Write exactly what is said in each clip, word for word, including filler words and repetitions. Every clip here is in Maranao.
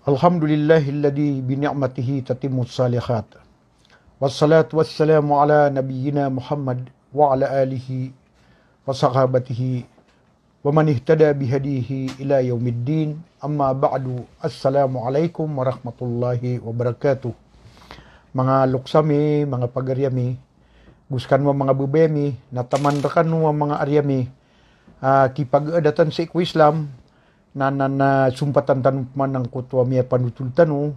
Alhamdulillahilladzi bi ni'matihi tatimmus shalihat. Wassalatu wassalamu ala nabiyyina Muhammad wa ala alihi wa sahabatihi wa man ihtada bihadihi ila yaumiddin. Amma ba'du. Assalamu alaikum warahmatullahi wabarakatuh. Manga loks ami, manga pagari ami, go sekano a manga babay ami, na taman rekano a manga ari ami, ah, kipag-adatan sii ko Islam, na, na, na sompatan tano pman angkoto a miyapanotol tano,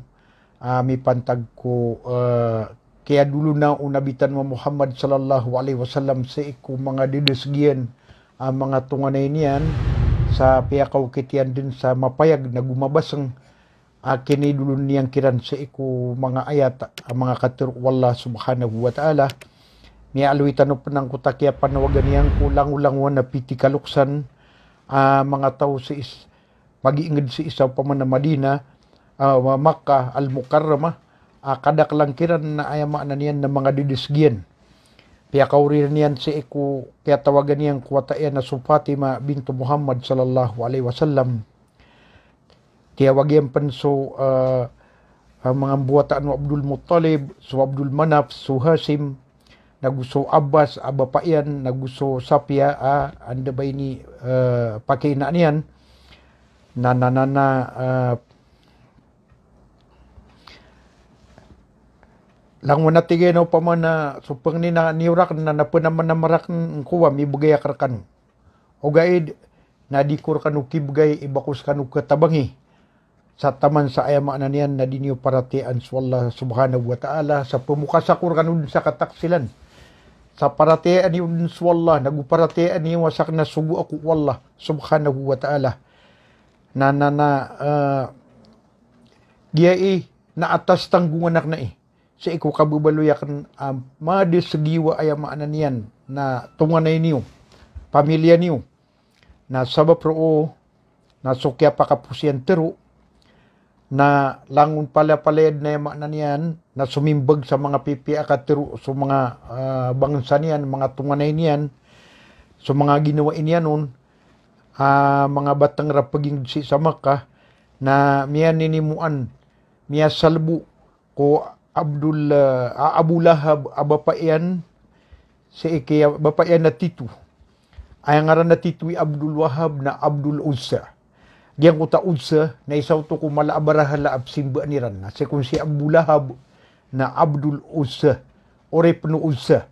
ah, mipantag ko, ah, kiyadolona o Nabi tano a Muhammad sallallahu alaihi wasallam sii ko manga dedeseg iyan a manga tonganay niyan, sa piyakaokit iyan den sa mapayag na go mabaseng a kinidolon iyan kiran sii ko manga ayat a manga katero o Allah subhanahu wa ta'ala. Miyaaloy tano pman angkoto a kiyapanawagan iyan ko langolangowan a piti kaloksan a manga taw sii s-, magiinged sii sa opama na Madinah, ah, Makkah Al-Mukarramah, ah, kadaklan kiran na aya maana niyan na manga dedeseg iyan. Piyakaoriren iyan sii ko kiyatawagan iyan ko wata iyan a so Fatimah bintu Muhammad sallallahu alaihi wasallam. Tiyawag iyan pen so, ah, ah, manga mbawataan o Abdul Muttalib, so Abdul Manaf, so Hashim, nago so Abbas a bapa iyan, nago so Safiya a anda ba ini, eh, pakainaan iyan. Na, na, na, na, eh, langon a tig iyan a opama na so pengnin a niyo raken na, na penaman a maraken ko a mibegay ak rekano. Ogaid na di ko rekano kibegay i ba ko sekano ketabangi. Sa taman sa aya maana niyan na di niyo paratiyayaan so Allah subhanahu wa ta'ala, sa pemokasa ko rekano den sa kataksilan. Sa paratiyayaan iyo den so Allah, nago paratiyayaan iyo a saken na sogo ako o Allah subhanahu wa ta'ala. Na, na, na, eh, giya i na atas tanggongan aken ai sii ko kabebaloy aken a madeseg iyo a aya maana niyan na tonganay niyo, pamilya niyo. Na sabap roo na so kiyapakapos iyan tero na langon palapalaya den a aya maana niyan na somimbag sa manga pipiya a katero so manga, ah, bangsa niyan, manga tonganay niyan, so manga ginawai niyan on, ah, manga bateng ra peginged sii sa Makkah, na miyaninimoan, miyasalbo ko Abdul, ah, Abu Lahab a bapa iyan, sii ki bapa iyan a tito. Aya ngaran a tito i Abdul Wahab na Abdul Uzza. Giyangkoto a Uzza na isa oto ko mala a barahala a pesimbaan iran. Na sii kon si Abu Lahab na Abdul Uzza, oripen o Uzza.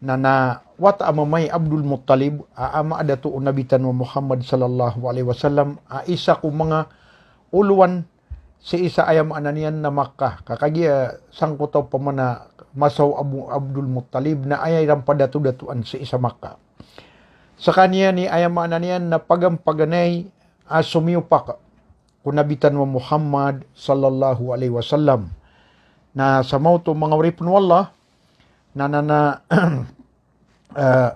Na, na wata a mama i Abdul Muttalib a ama a dato o Nabi tano a Muhammad sallallahu alaihi wasallam a isa ko manga olowan sii sa aya maana niyan na Makkah. Ka kagiya sangkoto a opama na masa o Abu, Abdul Muttalib na aya iran padatodatoan sii sa Makkah. Sekaniyan i aya maana niyan na pagampaganay a somiyopak ko Nabi tano a Muhammad sallallahu alaihi wasallam. Na sa maoto manga oripen o Allah, na, na, na, eh,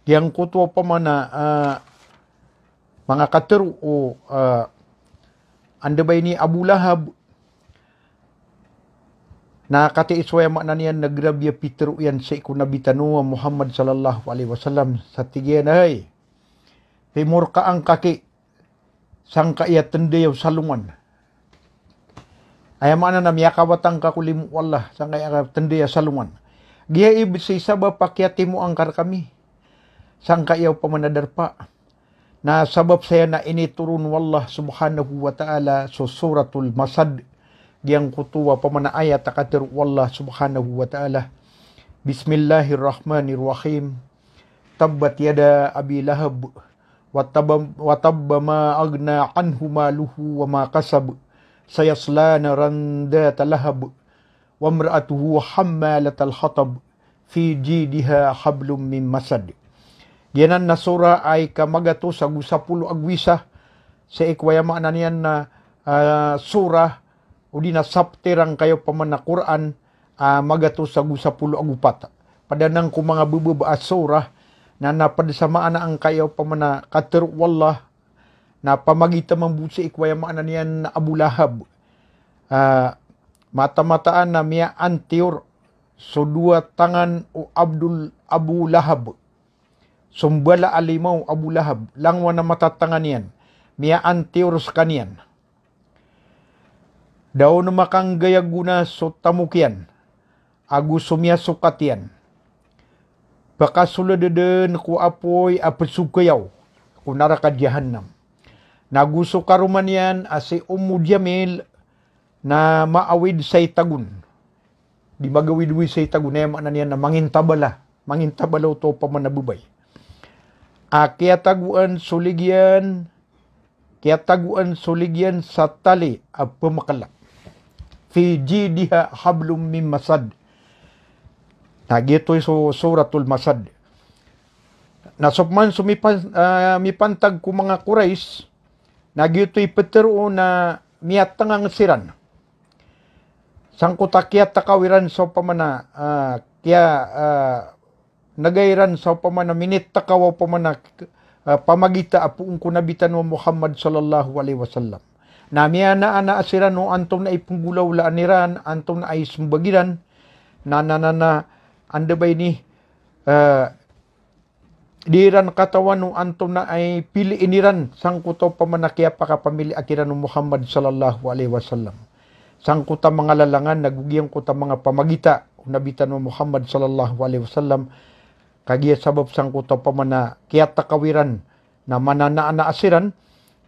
giyangkoto a opama na, eh, manga katero o, eh, anda ba ini Abu Lahab, na katii so aya maana niyan na grabe a pitero iyan sii ko Nabi tano a Muhammad sallallahu alaihi wasallam sa tig iyan a, hay, pimorkaan ka ki sangkaya tendaya o salongan. Aya maana na miyakawatan ka ko limo o Allah sangkaya tendaya salongan. Giya i sii sabap a kiyatimoan ka rekami sangkaya opama na darpa. Na sabap saya na initoron o Allah subhanahu wa ta'ala so Suratul Masad. Giyangkoto a opama na ayat a katero o Allah subhanahu wa ta'ala. Bismillahirrahmanirrahim. Tabbat yada Abi Lahab wa tabba, wa tabba ma aghna anhu maluhu wa ma kasab. Sayasla naran dhata lahab. Wamra'atuhu hammalatal hatab. Fi jidiha hablum min masad. Giyanan na surah a ika magatos ago sapolo ago isa. Sii ko aya maana niyan na, ah, surah odi na sapter angkaya opama na Qur'an, ah, magatos ago sapolo ago pat. Pad anan ko manga bebeb a surah na, na pad sa maana angkaya opama na katero o Allah na pamagita mambo sii ko aya maana niyan na Abu Lahab. Ah, mata-mataan na miyaantiyor so dowa tangan o Abdul, Abu Lahab. So mbala a lima o Abu Lahab, langowan a mata tangan iyan, miyaantiyor sekaniyan. Da on makanggay a gona so tamok iyan ago so miyasokat iyan. Pakasold dn ko apoy a psokayaw ko naraka jahannam. Na go so karoma niyan a si Ummu Jamil na maawid sa itagon. Di magawid-wid sa itagon, aya maana niyan na mangintabala. Mangintabala oto opama na babay. A kiyatagoan so lig iyan, kiyatagoan so lig iyan sa tali a pmakla. Fi jidha hablum min masad. Na giyoto i so Suratul Masad. Na so pman so mipan-, ah, mipantag ko manga Quraysh, na giyoto i ptharoon na miyatngang siran. Sangkoto a kiyatakaw iran sa opama na, ah, kiya, ah, nagay iran sa opama na minitakaw a opama na, ah, pamagita a poon ko Nabi tano a Muhammad sallallahu alaihi wasallam. Na miyanaan a siran o antonaa i pnggolawlaan iran, antonaa i smbag iran, na, na, na, na, anda ba ini, ah, di iran katawan o antonaa i piliin iran sangkoto opama na kiyapakapamiliya kiran o Muhammad sallallahu alaihi wasallam. Sangkoto a manga lalangan ago giyangkoto a manga pamagita o Nabi tano a Muhammad sallallahu alaihi wasallam. Kagiya sabap sangkoto opama na kiyatakaw iran na mananaan a siran,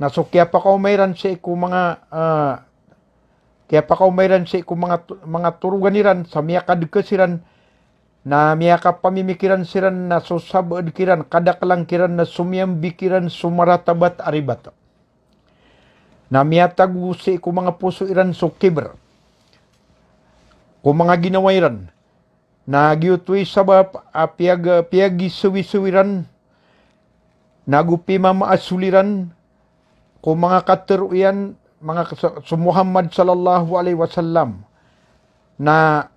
na so kiyapakaoma iran sii ko manga, ah, kiyapakaoma iran sii ko manga to-, manga torogan iran sa miyakadka siran, na miyakapamimikiran siran na so sabaad kiran, kadaklan kiran na somiyambik iran so maratabat a ribat. Na miyatago sii ko manga poso iran so kibr ko manga ginawa iran. Na giyoto i sabap a piyag-, piyagisawisaw iran, na go pimamaasol iran ko manga katharo iyan, manga kas-, so Muhammad sallallahu alaihi wasallam. Na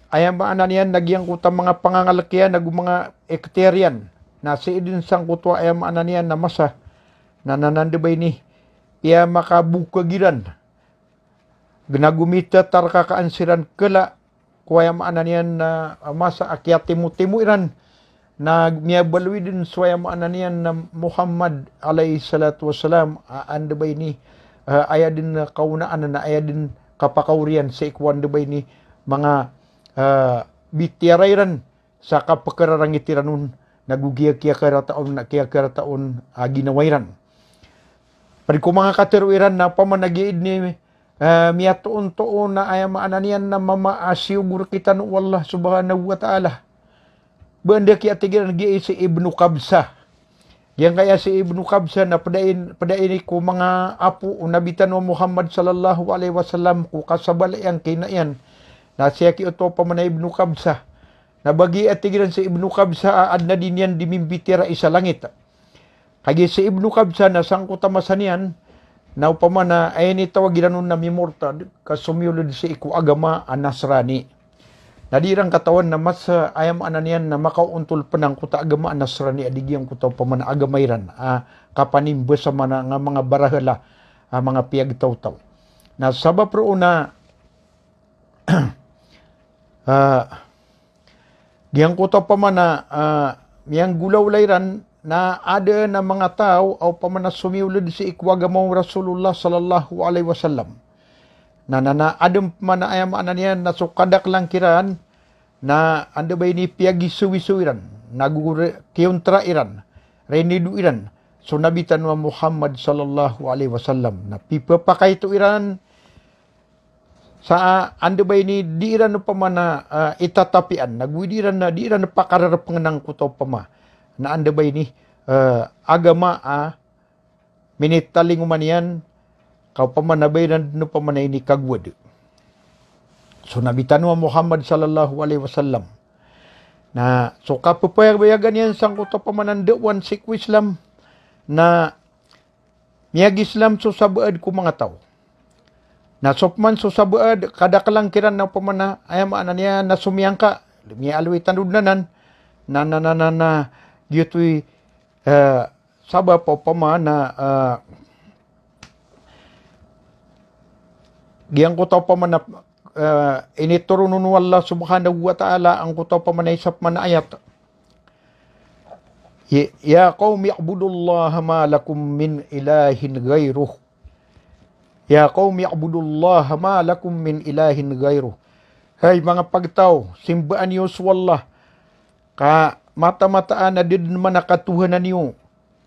aya maana niyan na giyangkoto a manga pangangalk iyan ago manga ikhtiyar iyan. Na sii dn sangkoto a aya maana niyan na masa na, na, na anda ba ini, piyamakabokag iran. Gna go mitatarkakaan siran kala ko aya maana niyan na masa a kiyatimotimo iran. Na miyabaloy dn so aya maana niyan na Muhammad alayhis salatu wassalam, a, anda ba ini, a, aya dn kaonaan na aya dn kapakaoriyan sii ko anda ba ini manga, a, bitiyara iran sa kapkararangit iran on, na go giya kiyakarata on, na kiyakarata on a ginawa iran. Pd ko manga katharo iran na opama na giya idn i, eh, miyatoon-toon na aya maana niyan na mama a siyogor kitano o Allah subhanahu wa ta'ala. Ba anda kiya tig iran giya i si Ibnu Kabsha. Giyangkaya si Ibnu Kabsha na pd ai, pd ai ko manga apo o Nabi tano a Muhammad sallallahu alaihi wasallam ko kasabala iyan ki ina iyan. Na siyaki oto opama na Ibnu Kabsha. Na ba giya tig iran si Ibnu Kabsha a adn a di niyan di mimbitiyarai sa langit. Kagiya si Ibnu Kabsha na sangkoto a masa niyan, na opama na aya initawag iran on na mimortad, ka somiyold sii ko agama a Nasrani. Na di iran katawan na masa aya maana niyan na makaontol pn angkoto a agama a Nasrani a di giyangkoto a opama na agama iran a kapanimbasa man a manga barahala a manga piyagtawtaw. Na sabap roo na, ah, giyangkoto a opama na, ah, miyanggolawla iran na adn a manga taw a opama na somiyold sii ko agama o Rasulullah sallallahu alaihi wasallam. Na, na, na adn pman a aya maana niyan na so kadaklan kiran na anda ba ini piyagisawisaw iran, na go re-, kiyontra iran, rinido iran so Nabi tano a Muhammad sallallahu alaihi wasallam. Na pipapakaito iran sa anda ba ini di iran opama na, ah, itatapian, na go di iran na, di iran pakararpngan angkoto opama na anda ba ini, eh, agama a minitalingoma niyan, ka opama na ba iran dn opama na inikagowad so Nabi tano a Muhammad sallallahu alaihi wasallam. Na so kapapayabayagan iyan sangkoto opama na ndaowan sii ko Islam, na miyag-Islam so sabaad ko manga taw. Na so pman so sabaad, kadaklan kiran na opama na, aya maana niyan na somiyangka, miyaaloy tano dn anan, na, na, na, na, na, giyoto i, eh, sabap a opama na, eh, giyangkoto a opama na, eh, initoron on o Allah subhanahu wa ta'ala angkoto a opama na isa pman a ayat. Ya, ya qaumi i'budullaha ma lakum min ilahin ghairuh. Ya qawmi u'budullaha ma lakum min ilahin ghayruh. Hay manga pagtaw, simbaan iyo so Allah, ka mataan-mataan a da dn man a katohanan iyo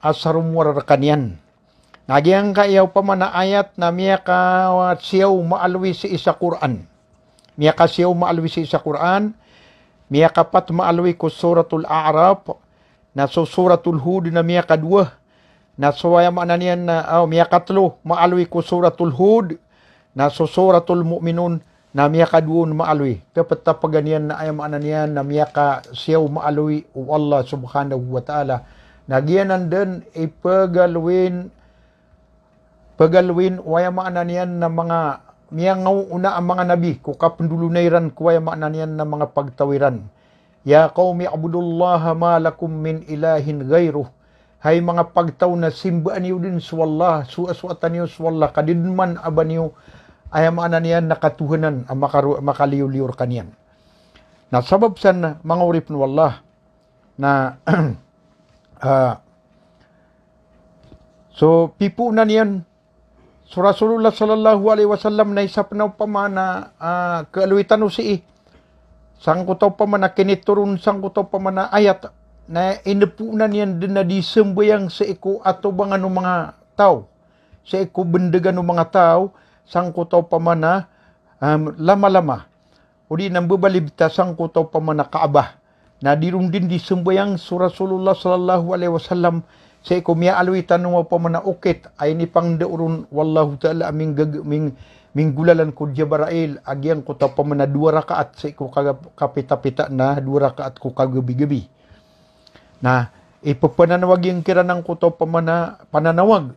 a saromowar rkaniyan. Na giyangkaya opama na ayat na miyakasiyaw maaloy sii sa Qur'an. Miyakasiyaw maaloy sii sa Qur'an, miyakapat maaloy ko Suratul A'raf, na so Suratul Hud na miyakadowa, na so aya maana niyan na, aw, miyakatlo maaloy ko Suratul Hud, na so Suratul Mu'minun na miyakadowa on maaloy. Kaptapgan iyan na aya maana niyan na miyakasiyaw maaloy o Allah subhanahu wa ta'ala. Na giyanan dn i pagaloyin, pagaloyin o aya maana niyan na manga miyangaoona a manga nabi ko kapndolonay ran ko aya maana niyan na manga pagtaw iran. Ya qawmi u'budullaha ma lakum min ilahin ghayruh. Hay manga pagtaw na simbaan iyo dn so Allah, soasoatan iyo so Allah, ka da dn man a ba niyo aya maana niyan na katohanan a makaro-, makaliyoliyo rkaniyan. Na sabap san manga oripn o Allah, na, ah, so pipoonan iyan so Rasulullah sallallahu alaihi wasallam na isa pn a opama na, ah, kaaloy tano sii sangkoto a opama na kinitoron sangkoto a opama na ayat, na inipoonan iyan dn a di sambayang sii ko atobangan o manga taw, sii ko bndagan o manga taw, sangkoto a opama na, um, lama-lama. O di na mbabalibta sangkoto a opama na Kaaba. Na di ron dn di sambayang so Rasulullah sallallahu alaihi wasallam sii ko miyaaloy tano a opama na okit a inipangndao ron o Allahu ta'ala a minggag-, ming-, minggolalan ko Jabrail a giyangkoto a opama na dowa rakaat sii ko kaga-, kapitapita na dowa rakaat ko kagabi-gabi. Na ippananawag iyan kiran angkoto a opama na pananawag.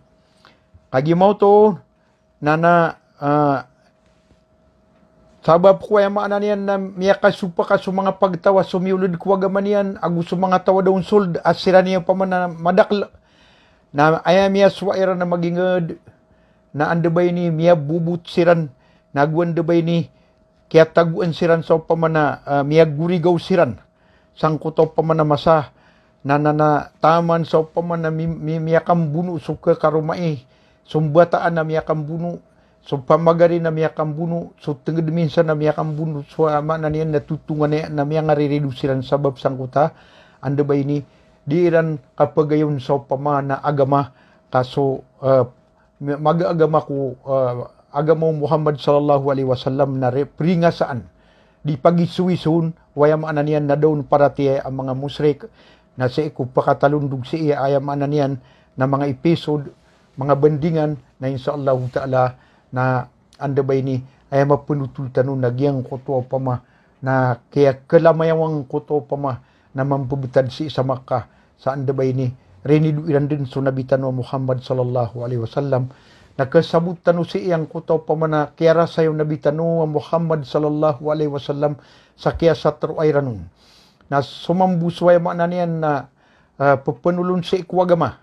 Kagiya maoto, na, na, ah, sabap ko aya maana niyan na miyakasopak a so manga pagtaw a somiyolod ko agama niyan, ago so manga taw a da on sold a siran iyan opama na madakl. Na aya miyasowa iran a magingd, na anda ba ini miyabobot siran, na ago anda ba ini kiyatagoan siran sa opama na, ah, miyagorigaw siran sangkoto a opama na masa, na, na, na taman sa opama na mi-, mi-, miyakambono so kakaroma i, so mbataan a miyakambono, so pamagari na miyakambono, so tngd minsan a miyakambono, so aya maana niyan na totonganay na miyangarirido siran sabap sangkoto a anda ba ini di iran kapagayon sa opama na agama, ka so, ah, ma-, mag-agama ko, ah, agama o Muhammad sallallahu alaihi wasallam na re-, pringasaan. Di pagisoisoon, o aya maana niyan na da on paratiyaya a manga mushrik, na sii ko pakatalondog sii aya maana niyan na manga episode, manga bandingan, na insha Allahu ta'ala na anda ba ini, aya mapnotol tano na giyangkoto a opama na kiyakalamayawang koto a opama na mampbtad sii sa Makkah, sa anda ba ini, rinido iran dn so Nabi tano a Muhammad sallallahu alaihi wasallam. Na kasabot tano sii angkoto a opama na kiyarasay o Nabi tano a Muhammad sallallahu alaihi wasallam sa kiyasatroa iran on. Na so mambo so aya maana niyan na, ah, pphanolon sii ko agama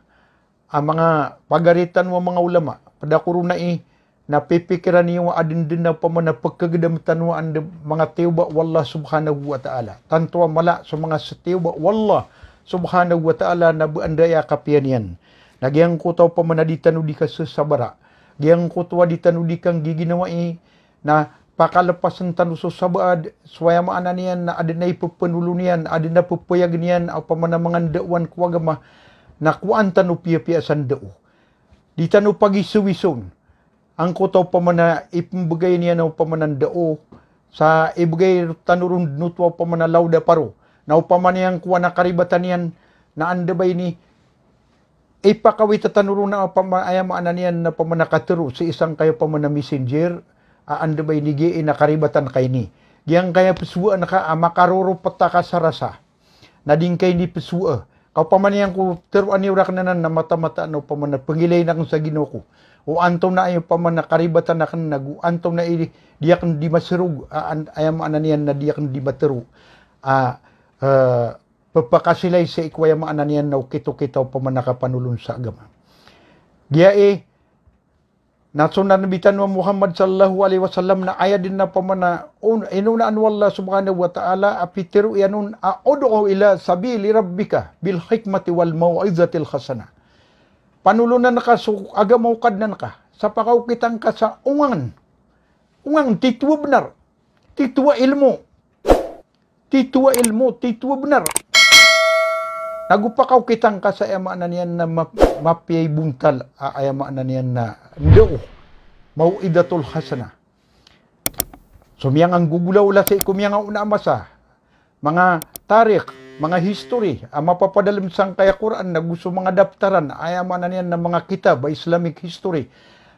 a manga pagari tano a manga ulama, pd ako ron ai na pipikiran iyo a adn dn a opama na pkhagdam tano a anda manga tiyoba o Allah subhanahu wa ta'ala. Tanto a mala so manga satiyoba o Allah subhanahu wa ta'ala na ba anda aya kapiya niyan. Na giyangkoto a opama na di tano di kasasabara, giyangkoto a di tano di kanggiginawai, na pakalpasn tano so sabaad, so aya maana niyan na adn a ipphnolon iyan, adn a pphayagn iyan a opama na manga ndaowan ko agama, na kowaan tano piyapiya san dao. Di tano pagisowisoon angkoto a opama na ipmbgay niyan a opama na ndao, sa ibgay tano ron dn oto a opama na lawda paro. Na opama niyan ko a karibatan iyan, na anda ba ini, ipakawit tano ron a opama, aya maana niyan na opama na katharo sii sangkaya opama na messenger, a anda ba ini giya i karibatan ka ini. Giyangkaya pzowaan ka a makarorop ta ka sa rasa. Na di ngka ini pzowaa. Ka opama niyan ko tharoa niyo rakn anan na mataan-mataan a opama na pngilayn akn sa ginawa ko. O antonaa i opama na karibatan akn ago antonaa i di akn di masrog, a, an-, aya maana niyan na di akn di matharo. A, eh, pphakasilay sii ko aya maana niyan na okit-okit a opama na kapanolon sa agama. Giya i, na so Nabi tano a Muhammad sallallahu alaihi wasallam na aya dn a opama na on-, inonaan o Allah subhanahu wa ta'ala a pitharo iyan on a, "Ud'u ila sabili rabbika bil hikmati wal maw'izatil hasanah." Panolonan ka so agama o Kadnan ka sa pakaokitangka sa ongangen. Ongangen, titho a benar. Titho a ilmo. Titho a ilmo, titho a benar. Nago pakaokitangka sa aya maana niyan na ma-, mapiya i bontal, a, aya maana niyan na ndao. Mau'izatul hasanah. So miyanganggogolaola sii ko miyangaona a masa, manga tarikh, manga history a mapapadalem sangkaya Qur'an, nago so manga daptaran, aya maana niyan na manga kitab a Islamic history,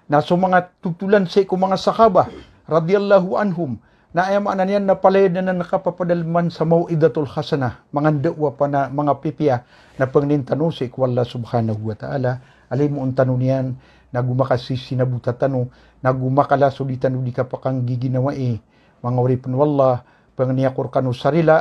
na so manga totolan sii ko manga sahaba radiyallahu anhum, na aya maana niyan na palaya den anan kapapadaleman sa mau'izatul hasanah, manga ndao a pana, manga pipiya, na pangnin tano sii ko Allah subhanahu wa ta'ala, a limoon tano niyan, nago makasisinabota tano, nago makalaso di tano di kapakanggiginawai, manga oripen o Allah. Pangni ako rekano sa rila,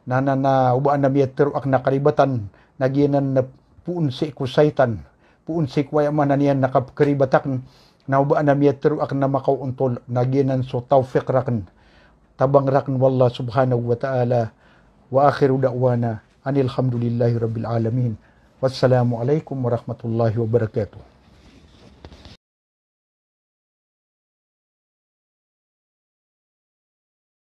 na, na, na o ba anan miyatharo aken a karibatan, na giyanan na poon sii ko saitan, poon sii ko aya maana niyan na kapekeribat aken, na o ba anan miyatharo aken a makaoontol, na giyanan so tawfiq raken, tabang raken o Allah subhanahu wa ta'ala. Wa akhiru da'wana anil hamdulillahi rabbil alamin. Wassalamu alaikum warahmatullahi wabarakatuh.